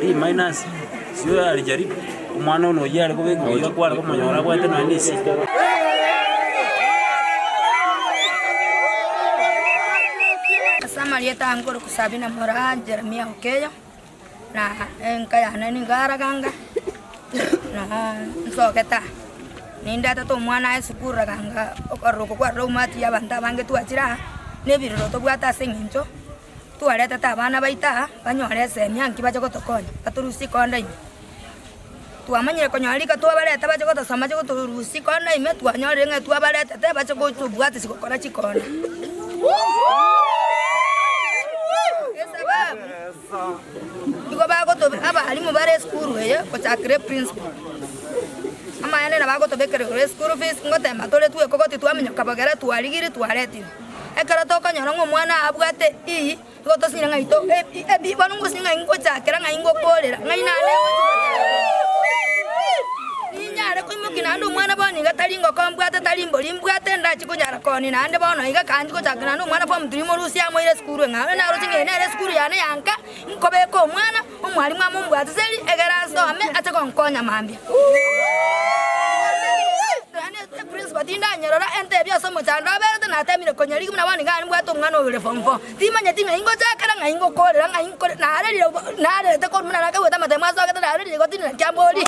D minus, sio alijaribu, omwana one oyio are kobeka iga kware komonyora abwate nonya na e C. Ase amarieta aa nkorokwa Sabina Moraa Jeremia Okeyo, na enka yane nigo araganga, noo nsogete aa. Nindetete omwana aye esukuru raganga okorora oko kwarora omwati ya abanto abange twachire aa, na ebirero tobwate ase eng'encho twaretete abana baito aa, banyore esemi nki bache gotokonya, batorusie konda ime. Twamanyire konyora rika twabareta bache gotosoma bache gotorusia chikonda ime, twanyorire ng'a twabaretete bache gotobwatisia gokora chikonda. Esababu, nigo bagotobe abalimu bare esukuru eye gochakera eprinciple, amaene nabo agotobekera igoro eschool fees, ngotema tore twekogoti twaminyoka bogere twarigirie twaretire. Ekero tokonyora ng'a omwana abwate E, Nigo tosinyire ng'a ito ebi bono ngosinya ng'ai ngochakera ng'ai ngokorera ng'ai naende ngochi gochakera. Ninyare koimokia naende omwana bono iga tari ngoko mbwate tari mbori mbwate ndachi konyara koonia naende bono iga kanchi gochakera naende omwana form three morusie amoire esukuru eng'ao onye naroche ng'a eye nere esukuru yane ya nka nkobeka omwana omwalimu amombwatiseri egere asome ache gonkonya mambia. Eprinciple tindanyerora entebie ase omochando aberete natemire konyarigia buna bono iga nimbwate omwana oyore form four. Timanyeti ng'ai ngochakera, ng'ai ngokoorera, ng'ai nkore, narerire narerete korwa buna nakaigwete amatemo asogete, narerire igo tindi na kiamboria.